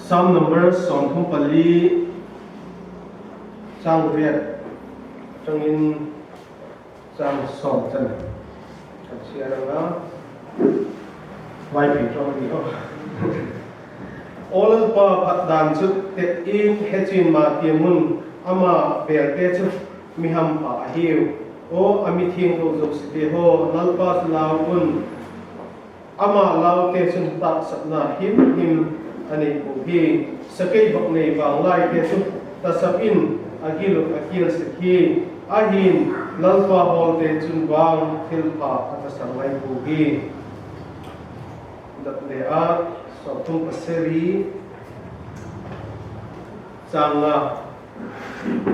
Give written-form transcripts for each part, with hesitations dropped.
Psalm number 34 chang riat atangin chang sawm chan kan chhiar anga vai phei tawng a ni aw. Aw Lalpa phat dan chu tet in he chin mah tiamun ama vel te chu mi ham pa a hiu. Aw a mi thiang ho zo si te haw Lalpa chu lau un ama lau te chun tak sakna him him a nei ko hi. Sakei bak nei vang lai te chu tasap in a gil a kil si khi a hin Lalpa hawl te chun vang thil pha a tasang ngai ko hi. Dat leh a 37 changa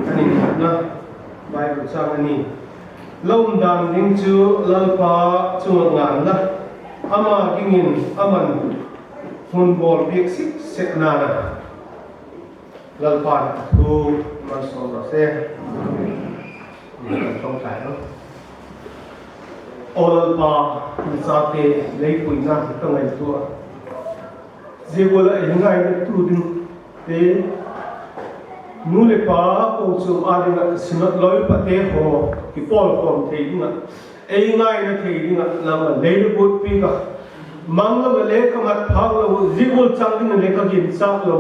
an innghatna Bible chang a ni. Lawm dan ding chu Lalpa chunga nganna, ama dingin aman hmun bawl bik sik sek nana Lalpa'n a thu malsawm rawh se. Kan tawngtai ang. Aw Lalpa, mi chate leipuina ka ngaihtuah. Zebula ei ngaina tu ding te nu le pa ko chu a dingah sinot loi pate ho ki pawl khawm thei dingah ei ngaina thei dingah lama lei lu but pi ka mang lama le ka mat phak lo zibul chang ding le ka gin chak lo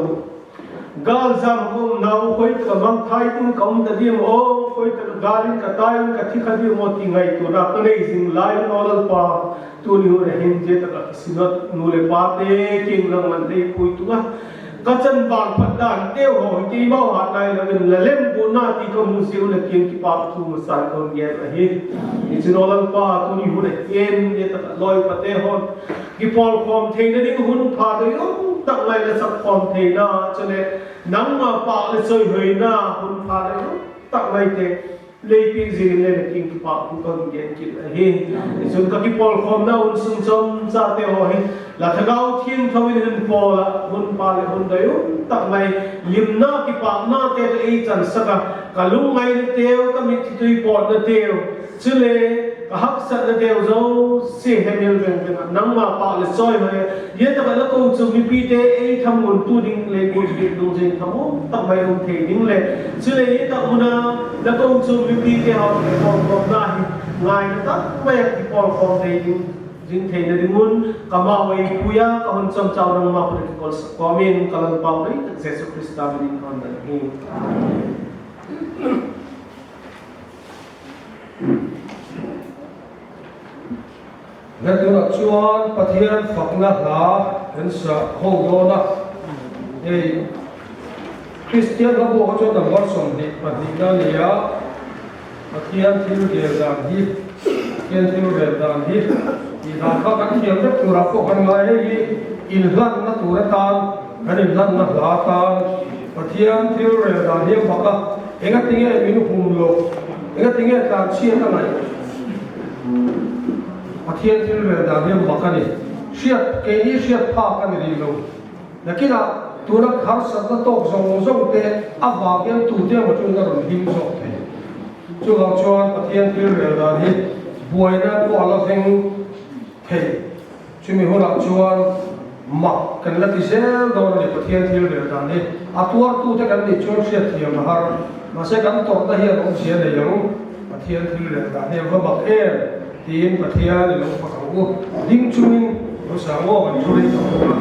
Gal zam ka um nau hoi ta ka mang thai in ka um ta dim aw hoi ta ka gal in ka tai in ka thi kha dim aw ti ngai tu na ka nei zing lai in aw lalpa tu ni hun hin je ta ka sinot nu le pa te king lang man lei pui tu a ka chan bang phat dan te ho hi ti mau hat lai lo in la lem bu na ti ka mu siu le king ki pa thu ma san kon gen a hi ni chin aw lalpa tu ni hun hin je ta ka loi pa te hon I pawlkhawm theihna ding hun pha deuh tak lai le chakkhawm theihna chule nangmah pah le coihloina hun pha deuh tak lai te leipi zing le na king pa ku kan gen kil a hi cun ka ki pawlkhawm na hun sung chom cha te ho hi la thagau thiang tho in hun pawl a hun pa le hun deuh tak mai limna ki pa na te te ei chan saka ka lungngai na teu ka mit tui pawt na teu Cule ka haksat na deu zo si he mil veng veng ah nangmah pah le cawi hoi ye tak la ko cu mipi te ei tham ngun tu ding le kun bik dung jing tham um tak mai um thei ding le cule ye tak muna la ko cu mipi te hau te pol kom na hi ngai na tak mai ki pol kom thei ding jing thei na dingun kama wei puya ka hun cham chau nang ma put ki kol komin kalal pau rei tak Jesu Christa min kon dan hi. Amen. Hetiangah chuan Pathian fakna hla kan sa ho dawn a, hei Kristian hla pawh kha chuan number 22 na a ni a, Pathian thil rel dan hi, Pathian thil rel dan hi tih dan kha kan thiam vek turah pawh kan ngai, hei hi inhlanna tur atan kan inhlanna hla atan Pathian thil rel dan hi a fak a, engatinge min hum loh, engatinge tlanchhiat a ngaih? Pathian thil rel dan hi a mak a ni. Hriat, keini hriat phak a ni rih lo. Nakinah tuna harsatna tawk zawng zawng te avang hian tute emaw chu na rawn hlim zawk thei. Chuvang chuan Pathian thil rel dan hi buaina pawh a la veng thei. Chumi hunah chuan mak kan la ti zel dawn a ni Pathian thil rel dan hi. A tuartute kan nih chuan hriatthiam a har. Mahse kan tawrhna hian awmzia nei ang. Pathian thil rel dan hi a va mak em tiin Pathian i lo fak ang u. Ding chungin lo sang aw kan thu rei tawh bawk a.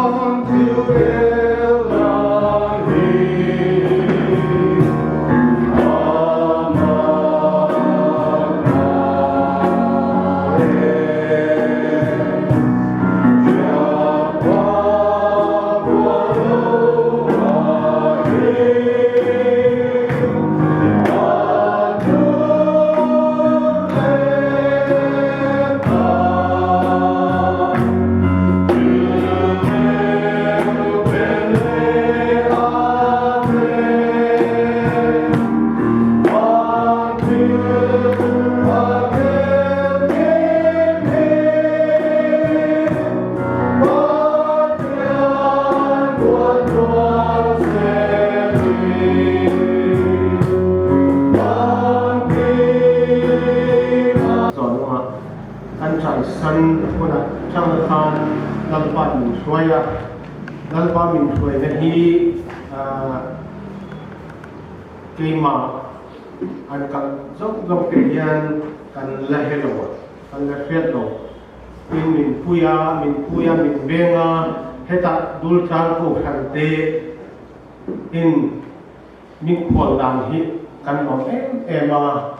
Pathian thil rel dan hi a mak ngai em. Hriatna kual lo ahin a dur leh ta. Kan chaisan hunah chang khan Lalpa min hruai a, Lalpa min hruaina hi keimah an kal zawk zawk te hian kan la he lo a, kan la hriat lo. Tin min pui a, min pui a, min veng a, hetah Dultlang Kohhran te in Min khual dan hi kan lawm em em a,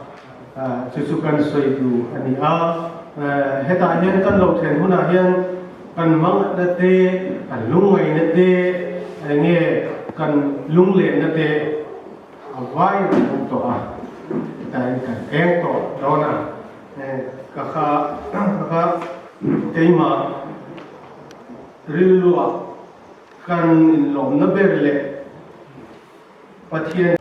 chu chu kan sawi duh a ni a. Hetah hian kan lo thlen hunah hian kan mangatna te, kan lungngaihna te, enge kan lunglenna te a vai an awm tawh a, hetah hian kan eng tawh dawn a. Ka kha ka kha keimah rilruah Kan inlawmna ber leh Pathian.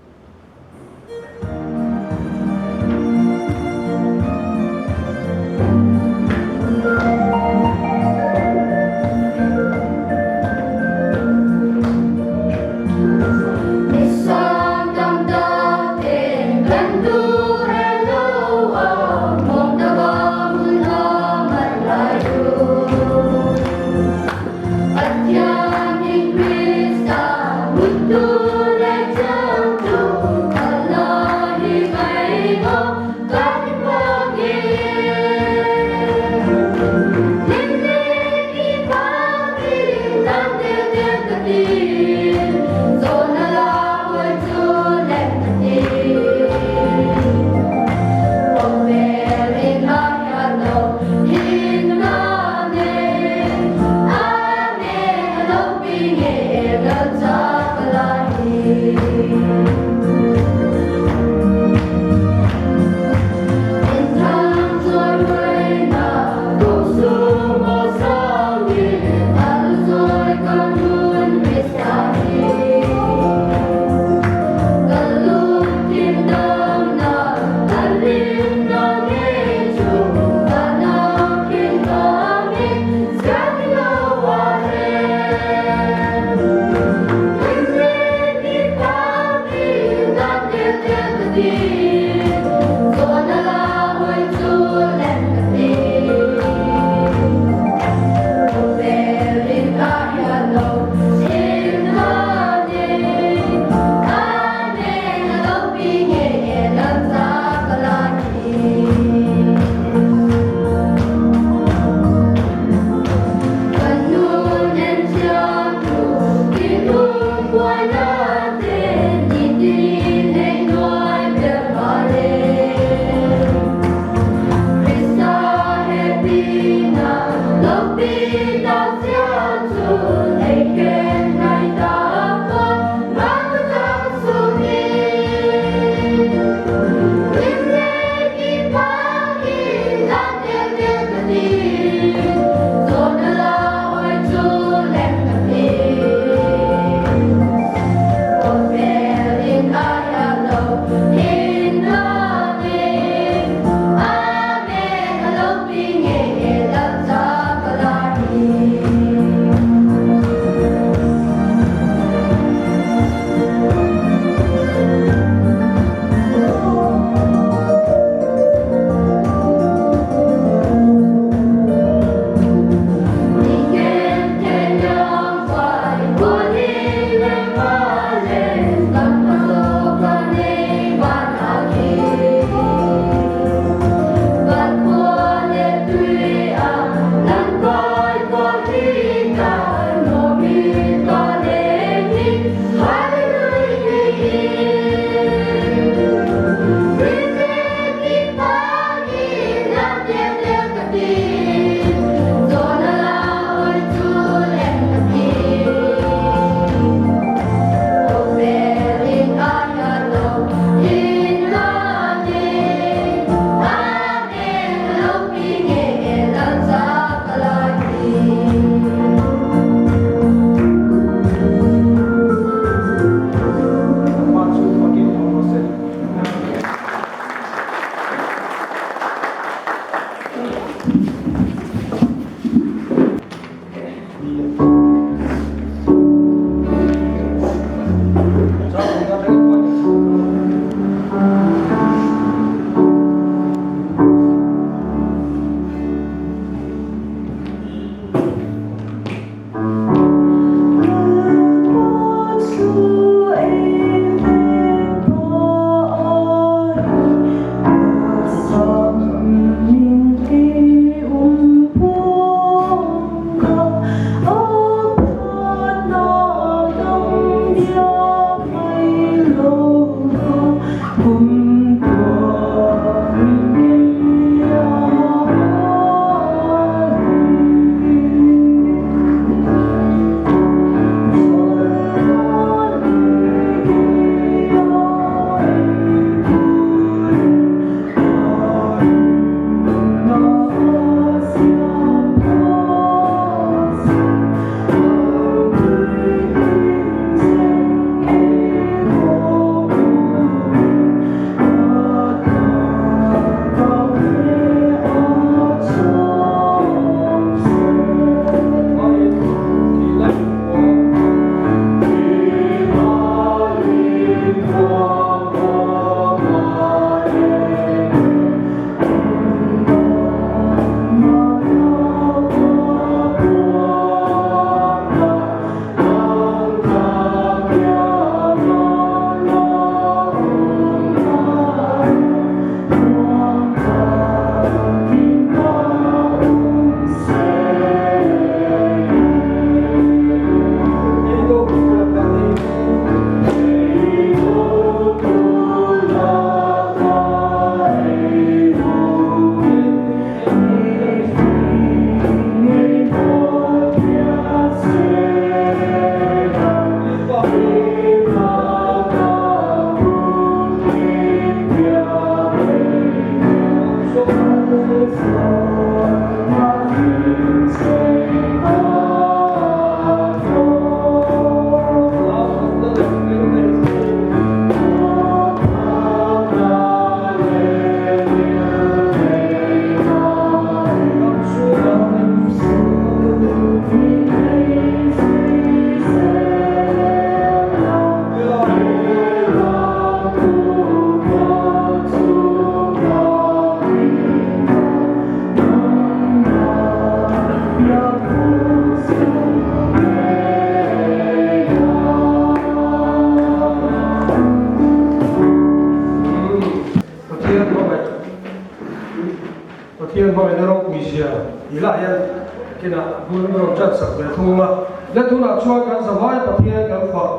Pathian hmangaihna ropui zia tih lah hian kinah bul min rawn ṭan sak ve thung a. Le tunah chuan kan zavai Pathian kan fak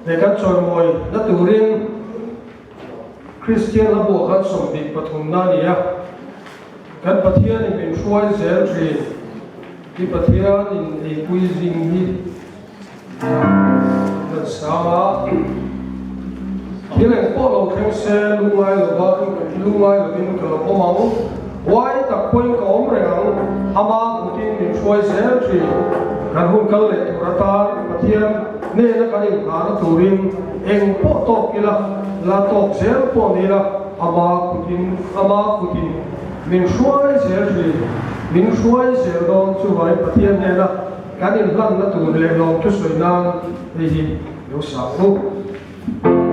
leh kan chawimawi na turin Kristian hla buah khan 20 pathumna a ni a. Kan Pathianin min hruai zel ṭhin hi Pathianin eipui zing hi Kan sang a, thil eng pawh lo thleng se lungngai lova lungngai lovin ka lo awm ang, huai tak pawhin ka awm reng ang, ama kutin min hruai zel thin. Kan hun kal leh tur atan Pathian hnena kan inghahna turin eng pawh tawk ila, la tawk zel pawh ni ila, ama kutin ama kutin min hruai zel thin, min hruai zel dawn chuvangin Pathian hnena Kan inhlanna tur leh lawmthu sawi nan hei hi lo sang u.